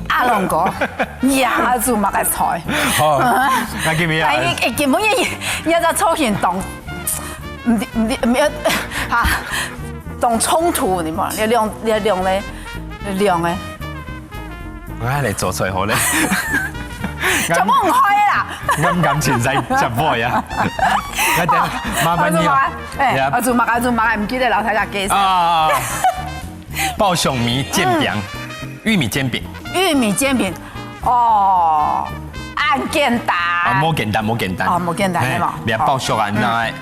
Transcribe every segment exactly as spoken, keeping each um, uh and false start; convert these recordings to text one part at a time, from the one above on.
阿龍哥，你也煮麼个菜？好，該今日啊，哎，哎，今晡日你這造型當，毋知，毋知，毋知，啊，當衝突，你嘛，你兩，你兩个，兩个。我來做菜好咧。做毋開啦。我感情在接尾啊。那等下，麻煩你啊。哎，呀。我煮麼个，我煮麼个，毋記得摎大家介紹。啊。 爆香米煎餅，嗯。玉米煎餅。玉米煎餅，哦，恁簡單。啊，無簡單，無簡單。哦，無簡單，嘿，係無？你愛爆香啊，哦。拿來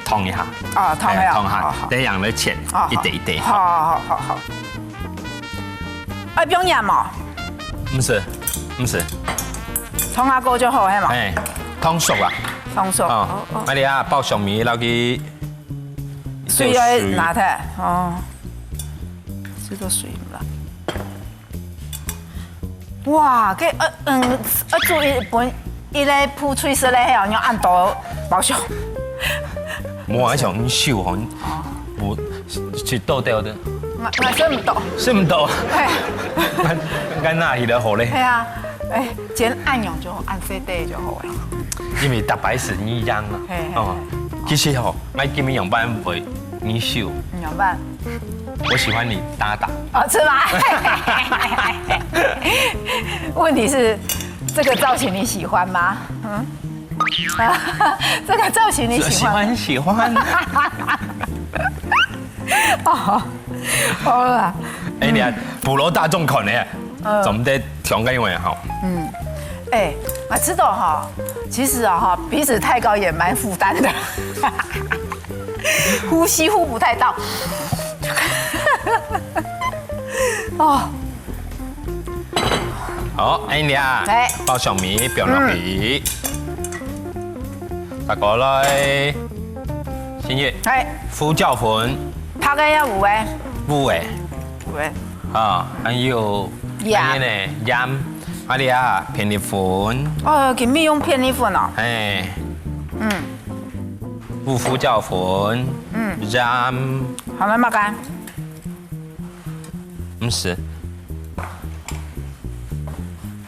燙一下。哦，燙一下。哎，燙一下，好，好。這樣來切，哦，一塊一塊。好，好，好，好。愛放鹽無？毋使，毋使。燙下過就好，係無？哎，燙熟啊。燙熟，哦，哦，哦。啊，你啊，爆香米落去 水愛拿忒，哦，這个水啦。哇，這，呃，嗯，呃，煮一本，一個鋪炊食个，還有恁多包廂。無，我想你手吼，哦。無，是，是豆豆的。我，我食毋到。食毋到。哎。我，我拿起來好咧。對啊，哎，煎恁樣就好，恁細塊就好了。因為大白是一樣啊。嘿，嘿，哦，嘿。其實吼， 𠊎今日樣般會你手？樣般？我喜歡你搭檔。哦，是嗎？問題是，這個造型你喜歡嗎？嗯？這個造型你喜歡？喜歡，喜歡。哦，好啦。哎，你看，普羅大眾看呢，嗯。總得 香港人吼。嗯，哎，我知道哈，其實啊哈，鼻子太高也蠻負擔的，呼吸呼不太到。哦，好，哎，你啊，哎。爆香米放落去，嗯。再過來，新月，哎。胡椒粉，白个也有个，有个。有个。 啊，還有，呀。還有呢，鹽，啊，你啊，片栗粉。哦，今日用片栗粉哦。哎。嗯。有胡椒粉，嗯。鹽。還有麼个？毋使。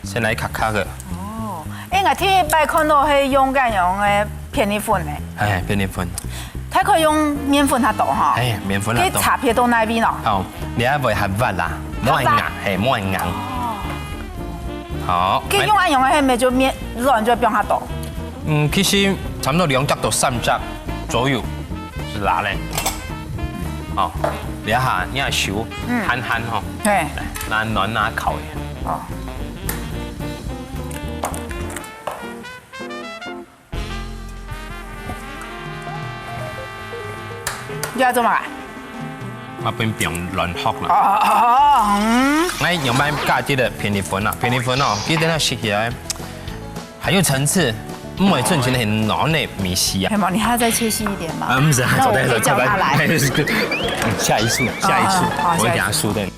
先來卡卡个。哦，哎，𠊎第一擺看到係用該樣个片栗粉呢。哎，片栗粉。大概用麵粉較多哈。哎，麵粉較多。該差別到哪位呢？哦，你愛會較滑啦，無恁硬，較滑。嘿，無恁硬。哦。好，該用恁樣个，係毋係就麵卵就愛放較多？嗯，其實差不多兩隻到三隻左右係啦咧。好，這下你愛手，嗯。หั่หั่吼，嘿。來，拿卵拿烤一下。哦。 你愛做麼个？啊，分變軟殼啦。哦，哦，哦，嗯。哎，用來加這个片栗粉啊，片栗粉哦，記得愛食起來，還有層次，毋會純淨个係軟个味緒啊。係嗎？你還要再切細一點嗎？啊，毋使，那我可以叫他來。做得，做得。下一次，下一次，哦，好，我會給他收的。下一次。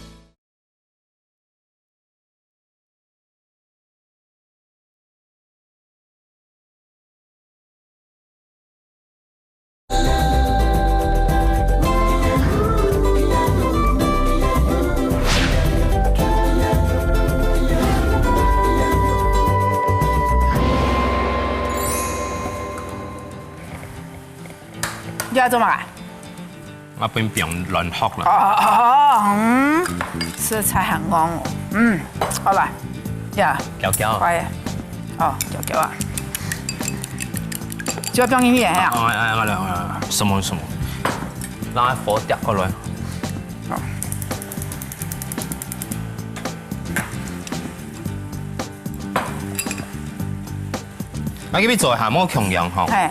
你愛做麼个？ 啊，分變軟殼啦。哦，哦，哦，嗯，色彩很旺哦。嗯，好啦，呀，攪攪。快耶。哦，攪攪啊。就愛放進去啊。哦，哎，哎，哎，哎，什麼，什麼？讓它火掉過來。好。 𠊎這邊做一下無共樣吼。嘿。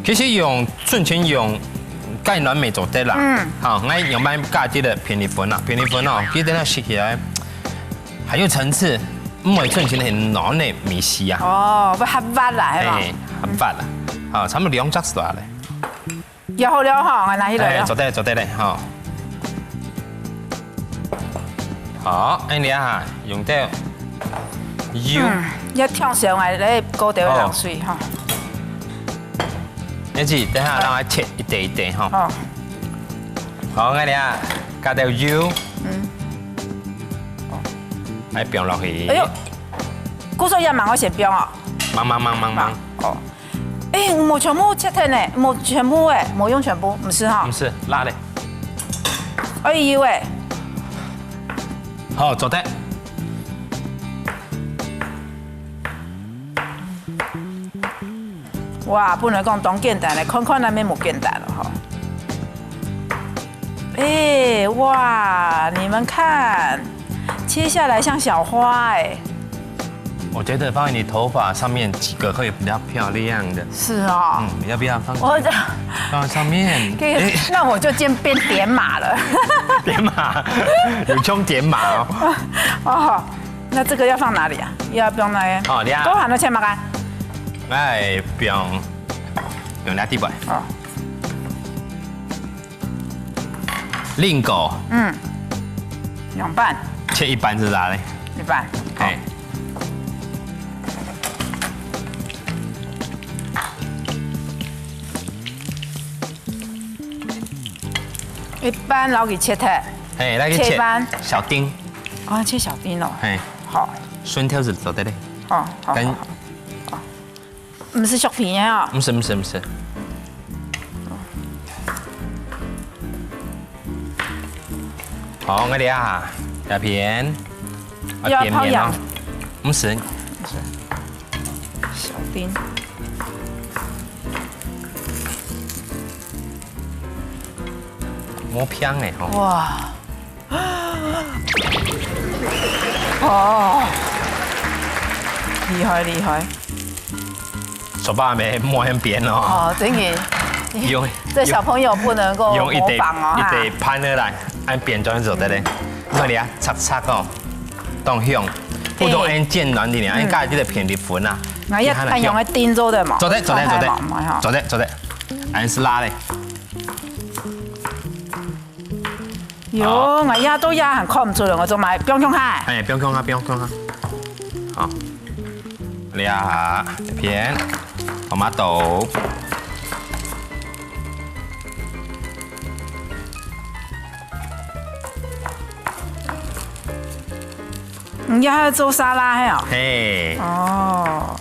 其實用，純淨用橄欖味做得啦。嗯。好，𠊎用來加這个片栗粉啦，片栗粉哦，記得愛食起來，還有層次，毋會純淨个係軟个味緒啊。哦，會較滑啦，係吧？哎，較滑啦。好，差不多兩隻就好咧。 也好了吼，𠊎拿起來了。哎，做得，做得咧，吼。好，恁樣哈，用到油。嗯，也燙燒，𠊎來過點冷水吼。哦。你只等下讓它切一塊一塊吼。哦。好，恁樣啊，加點油。嗯。來放落去。哎喲，故所也吂愛先放哦。吂吂吂吂吂。哦，哎，無全部切忒呢，無全部哎，無用全部，毋係哈毋。係，辣咧。哎喲喂，好，做得。哇，不能講當簡單咧，看看那邊無簡單了哈。哎，哇，你們看，切下來像小花哎。我覺得放在你頭髮上面幾個會比較漂亮的。是哦。嗯，要不要放？我的，放在上面。可以，那我就先變點馬了。點馬，有像點馬哦。哦，那這個要放哪裡啊？要放哪裡？哦，你啊都還能切嗎？哎，不用，用那地板。哦，另狗嗯，兩半，切一半是啥嘞？一半。哎，一半，然後給切開。哎，那個切切一半小丁，哦，切小丁哦。哎，好，順條子做得嘞。哦，好，跟好，好。毋係削皮个哦。毋係毋係毋係。好，我哋啊，這片，要泡羊。毋係，小丁。無平个吼。哇！哦，厲害厲害！手把妹莫很扁哦。哦，真个，用这小朋友不能够模用一个仿哦哈。一个盘仔来，按扁转做得嘞。因为你啊，擦擦哦，当香，不过按煎卵的呢，按加这个片的粉啊，那要看用个丁做的嘛，做得做得做得嘛哈。做得做得，按是辣嘞。有，我压都压很控制了，我做买，不用用哈。哎，不用看啊，不用看啊。好，你啊，片，tomato。你要做沙拉嘿哦。嘿，哦，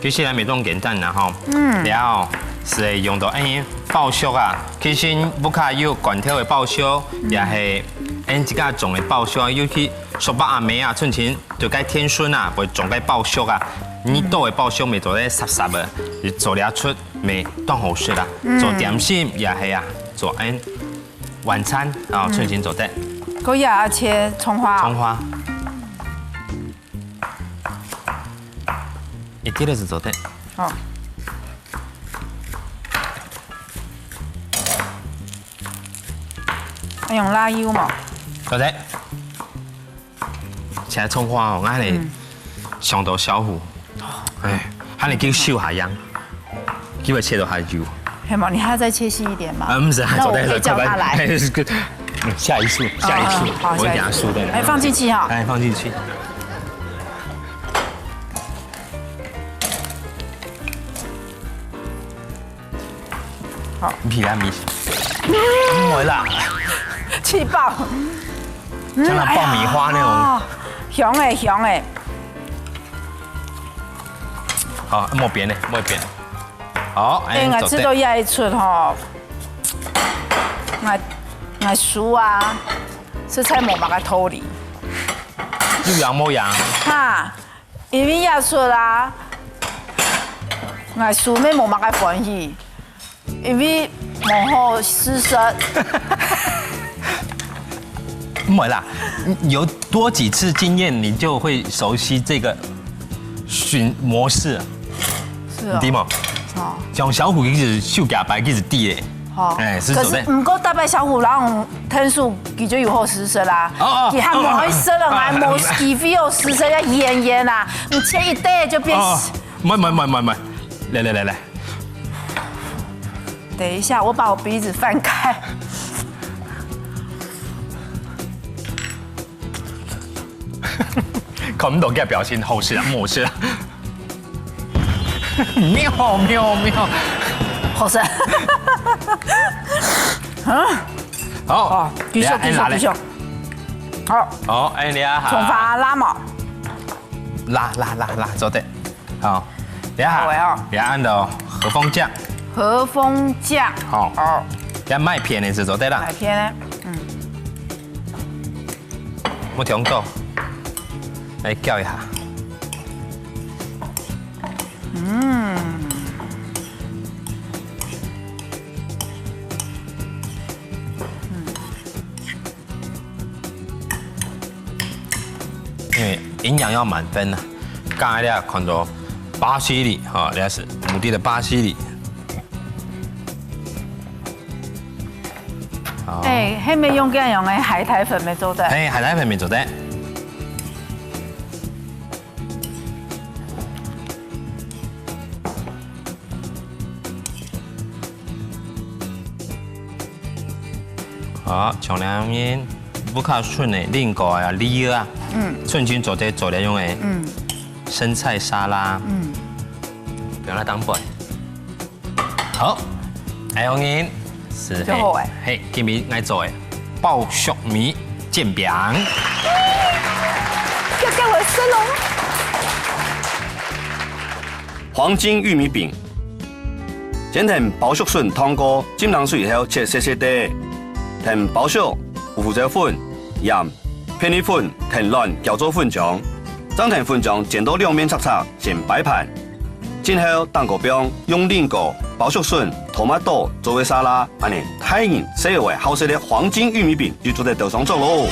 其实还没动简单然后，嗯，了是用到哎爆粟啊，其实屋下有罐头的爆粟，也系俺自家种的爆粟，尤其叔伯阿姆啊，从前就该天孙啊，会种该爆粟啊，你做的爆粟咪做得沙沙的，你做了出咪当好食啦，做点心也系啊，做俺晚餐啊，从前做得。可以啊，切葱花哦。葱花。一滴都是做得。哦。还用辣油嘛？做得。切葱花哦，俺嘞想到小虎，哎，俺嘞叫手下样，叫佢切到下油。黑毛，你还要再切细一点吗？啊，不是，那我可以叫他来。哎，是个，嗯下一次，下一次嗯，好，我会给下一次他输的。哎，放进去哈。哎，放进去。好，米啦米，不会啦，气爆。像那爆米花那种。哦，香哎香哎，好，莫扁嘞，莫扁。好，哎，哎，我知道这一出吼，我我输啊，实在无么个道理。又羊莫羊。哈，因为也出啦，我输没无么个欢喜，因为无好试食。不会啦，有多几次经验，你就会熟悉这个训模式，是哦。对吗？哦。像小虎一直秀假白，一直地嘞。哦，哎，是可走在是毋过大白小虎，然后天数佢就有好试食啦。哦哦佢还无好食了，哦还无机会好试食，要演演啊！你切一袋就变。哦，没没没没没，来来来来，等一下，我把我鼻子翻开。看不懂这表情，好吃啊，好吃啊。喵喵喵！好食。好，哦，继续等一下继续继续。好，好，哎，你啊，好。蔥花辣無？辣辣辣辣，做得。好，你啊，好的哦。你啊，按照和風醬。和風醬。好。哦。你啊，麥片个係做得啦。麥片个，嗯。 無聽到，來攪一下。嗯。因為營養要滿分啊，剛才你也看到巴西里，哈，這是牡蠣的巴西里。 好。哎，還無用這樣个海苔粉無做得。哎，海苔粉無做得。好，像兩面不靠順的蘋果啊、梨啊，嗯。順順做得做得用个，嗯。生菜沙拉，嗯。不要那當飯。 好，還有人係，就好欸。嘿，嘿，今日愛做个包粟米煎餅。要給我生哦。黃金玉米餅，先同包粟筍燙過，浸冷水後切細細塊，同包粟、胡椒粉、鹽、片栗粉同卵攪做粉漿，正同粉漿煎到兩面赤赤，先擺盤。 盡後，頂高放用蘋果、包粟筍、tomato做个沙拉，恁呢大人細人仔好食个黃金玉米餅就做得上桌囉。